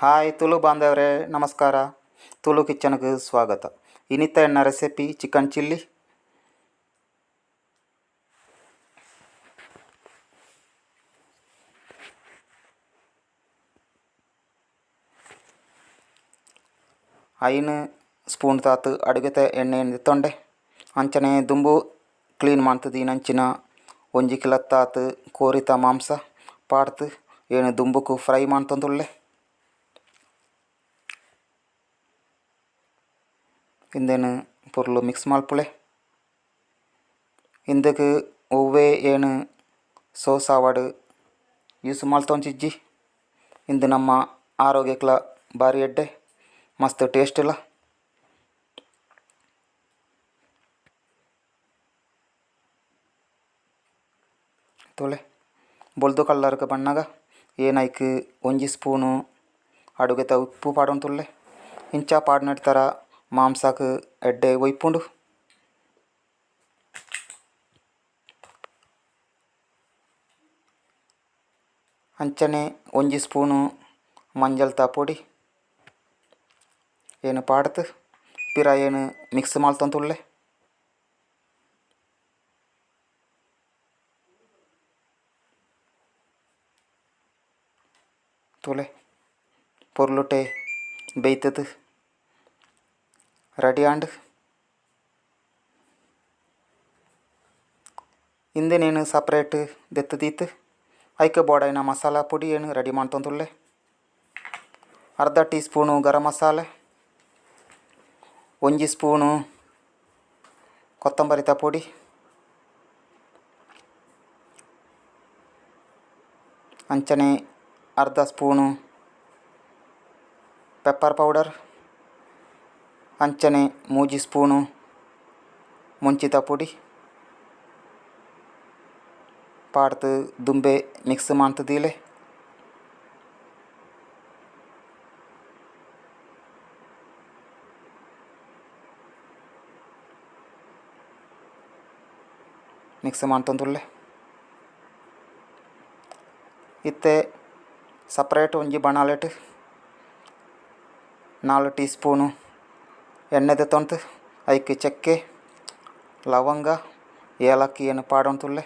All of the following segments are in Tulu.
ಹಾಯ್ ತುಳು ಬಾಂಧವರೇ, ನಮಸ್ಕಾರ. ತುಳು ಕಿಚನ್ಗೆ ಸ್ವಾಗತ. ಇನಿತ ಎನ್ನ ರೆಸಿಪಿ ಚಿಕನ್ ಚಿಲ್ಲಿ. 5 ಸ್ಪೂನ್ ತಾತು ಅಡುಗೆತ ಎಣ್ಣೆ ತೊಂಡೆ ಅಂಚನೆ ದುಂಬು ಕ್ಲೀನ್ ಮಾಡ್ತದೆ. ನಂಚಿನ 1 ಕಿಲೋ ತಾತು ಕೋರಿತ ಮಾಂಸ ಪಾಡ್ತು ಏನು ದುಂಬುಕು ಫ್ರೈ ಮಾಡ್ತಂದುಳ್ಳೆ. ಇಂದೇನು ಪೊರ್ಲು ಮಿಕ್ಸ್ ಮಲ್ಪುಲೆ. ಇಂದಕ್ಕೆ ಒವ್ವೆ ಏನು ಸೋಸ್ ಆವಡ್ ಯೂಸ್ ಮಲ್ತೊಂಚಿಜ್ಜಿ. ಇಂದು ನಮ್ಮ ಆರೋಗ್ಯಕ್ಲ ಭಾರಿ ಎಡ್ಡೆ, ಮಸ್ತ್ ಟೇಸ್ಟ್ ಇಲ್ಲ. ತೋಲೆ ಬೊಲ್ದು ಕಲ್ಲರ್ಗೆ ಬಣ್ಣಗ ಏನೈಕ್ 1 ಸ್ಪೂನು ಅಡುಗೆತ ಉಪ್ಪು ಪಾಡೊಂತುಲ್ಲೆ. ಇಂಚ ಪಾಡ್ನೆಡ್ತರ ಮಾಂಸಕ್ಕೆ ಎಡ್ಡೆ ಒಯ್ಪುಂಡು. ಅಂಚನೆ 1 ಸ್ಪೂನು ಮಂಜಲ್ತ ಪೊಡಿ ಏನು ಪಾಡ್ತು ಪಿರ ಏನು ಮಿಕ್ಸ್ ಮಲ್ತೊಂತುಲ್ಲೆ. ತೋಲೆ ಪೊರ್ಲುಟೆ ಬೇಯ್ತದ ರೆಡಿ ಆಂಡ್. ಇಂದನೇನು ಸಪ್ರೇಟ್ ದೆತ್ತದೀತು ಐಕೆ ಬೋಡೈನ ಮಸಾಲ ಪುಡಿ ಏನು ರೆಡಿ ಮಾಡ್ತೊಂದುಲ್ಲೆ. ಅರ್ಧ tea spoon garam masala, 1 spoon ಕೊತ್ತಂಬರಿತ ಪೊಡಿ, ಅಂಚನೆ ಅರ್ಧ ಸ್ಪೂನು ಪೆಪ್ಪರ್ ಪೌಡರ್, ಅಂಚನೆ 3 ಸ್ಪೂನು ಮುಂಚಿತ ಪುಡಿ ಪಾಡ್ತು ದುಂಬೆ ಮಿಕ್ಸ್ ಮಾಡ್ತದೀಲೆ. ಮಿಕ್ಸ್ ಮಾಡ್ತೊಂದುಲ್ಲೆ. ಇತ್ತೆ ಸಪ್ರೇಟ್ ಒಂಜಿ ಬಣಾಲೆಟ್ 4 ಟೀ ಸ್ಪೂನು ಎಣ್ಣೆ ದೆತ್ತೊಂತು ಐಕ್ ಚಕ್ಕೆ ಲವಂಗ ಏಲಕ್ಕಿಯನ್ನು ಪಾಡೊಂತುಲ್ಲೆ.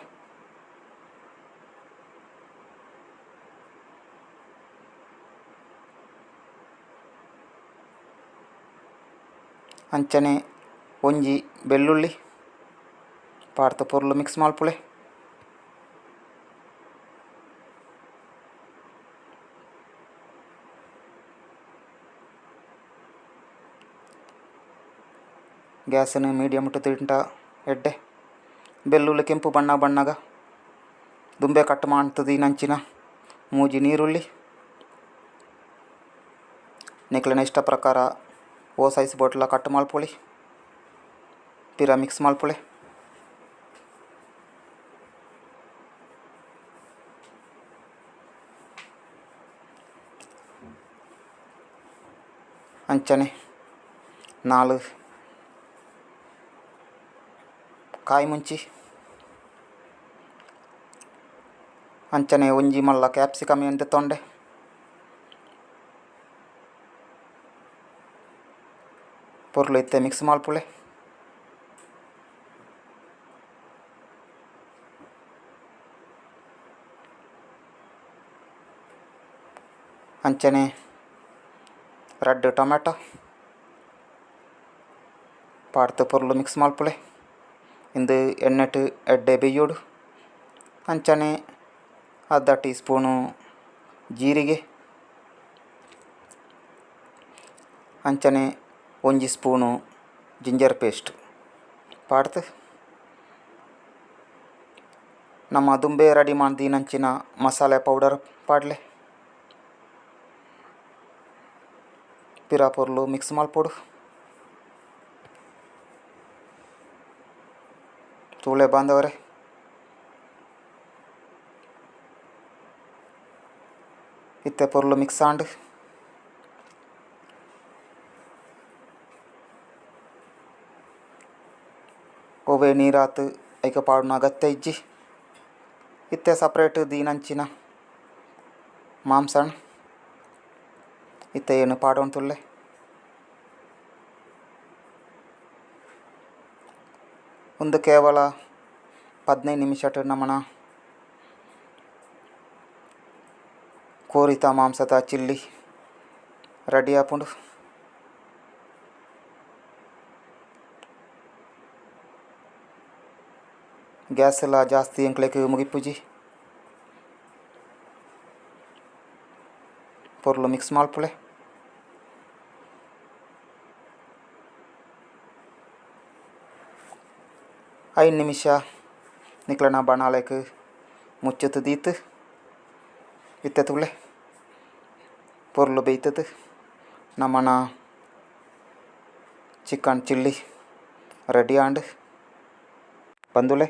ಅಂಚನೆ ಒಂಜಿ ಬೆಳ್ಳುಳ್ಳಿ ಪಾಡ್ತು ಪೊರ್ಲು ಮಿಕ್ಸ್ ಮಲ್ಪುಲೆ. ಗ್ಯಾಸನ್ನು ಮೀಡಿಯಮ್ ತಿಂಟ ಎಡ್ಡೆ. ಬೆಳ್ಳುಳ್ಳಿ ಕೆಂಪು ಬಣ್ಣ ಬಣ್ಣಗ ದುಂಬೆ ಕಟ್ ಮಾಡ್ತದೆ. ನಂಚಿನ 3 ನೀರುಳ್ಳಿ ನಿಕ್ಲೆನ ಇಷ್ಟ ಪ್ರಕಾರ ಓ ಸೈಜ್ ಬೋಟ್ಲ ಕಟ್ ಮಲ್ಪೊಳಿ. ಪಿರ ಮಿಕ್ಸ್ ಮಲ್ಪುಲೆ. ಅಂಚನೆ 4 ಕಾಯಿ ಮುಂಚಿ, ಅಂಚನೆ ಒಂಜಿ ಮಲ್ಲ ಕ್ಯಾಪ್ಸಿಕಮ್ ಎಂತ ತೊಂಡೆ. ಪೊರ್ಲು ಇತ್ತೆ ಮಿಕ್ಸ್ ಮಲ್ಪುಲೆ. ಅಂಚನೆ 2 ಟೊಮೆಟೊ ಪಾಡ್ತು ಪೊರ್ಲು ಮಿಕ್ಸ್ ಮಲ್ಪುಲೆ. ಇಂದು ಎಣ್ಣೆಟ್ ಎಡ್ಡೆ ಬೇಯೋಡು. ಅಂಚನೆ ಅರ್ಧ ಟೀ ಸ್ಪೂನು ಜೀರಿಗೆ, ಅಂಚನೆ 1 ಸ್ಪೂನು ಜಿಂಜರ್ ಪೇಸ್ಟ್ ಪಾಡ್ತು ನಮ್ಮ ದುಂಬೆ ರೆಡಿ ಮಾಡ್ದಿನಂಚಿನ ಮಸಾಲೆ ಪೌಡರ್ ಪಾಡ್ಲೆ. ಪಿರ ಪೊರ್ಲು ಮಿಕ್ಸ್ ಮಲ್ಪೊಡು. ತೂಳೆ ಬಾಂಧವರೇ, ಇತ್ತೆ ಪೊರ್ಲು ಮಿಕ್ಸ್ ಆಂಡ್. ಒವ್ವೆ ನೀರಾತು ಐಕ ಪಾಡುನ ಅಗತ್ಯ ಇಜ್ಜಿ. ಇತ್ತೆ ಸಪ್ರೇಟ್ ದೀನಂಚಿನ ಮಾಂಸನ್ ಇತ್ತೆ ಐನ್ ಪಾಡೊಂದುಲ್ಲೆ. ಉಂದು ಕೇವಲ 15 ನಿಮಿಷಟ್ ನಮನ ಕೋರಿತ ಮಾಂಸದ ಚಿಲ್ಲಿ ರೆಡಿ ಆಪುಂಡು. ಗ್ಯಾಸ್ ಲ ಜಾಸ್ತಿ ಎಂಕ್ಲೆಗ್ ಮುಗಿಪುಜಿ. ಪೊರ್ಲು ಮಿಕ್ಸ್ ಮಲ್ಪುಲೆ. 5 ನಿಮಿಷ ನಿಕ್ಲೆನ ಬಾಣಲೆಗ್ ಮುಚ್ಚುದು ದೀತ್ ಇತ್ತೆ ತೂಲೆ ಪೊರ್ಲು ಬೇಯ್ತುದು ನಮನ ಚಿಕನ್ ಚಿಲ್ಲಿ ರೆಡಿ ಆಂಡ್. ಬಂದುಲೆ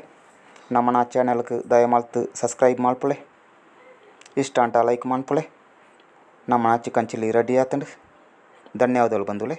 ನಮನ ಚಾನೆಲ್ಗ್ ದಯಮಲ್ತ್ ಸಬ್ಸ್ಕ್ರೈಬ್ ಮಲ್ಪುಲೆ, ಇಷ್ಟ ಆಂಡ ಲೈಕ್ ಮನ್ಪುಲೆ. ನಮನ ಚಿಕನ್ ಚಿಲ್ಲಿ ರೆಡಿ ಆತುಂಡು. ಧನ್ಯವಾದಗಳು ಬಂಧುಲೆ.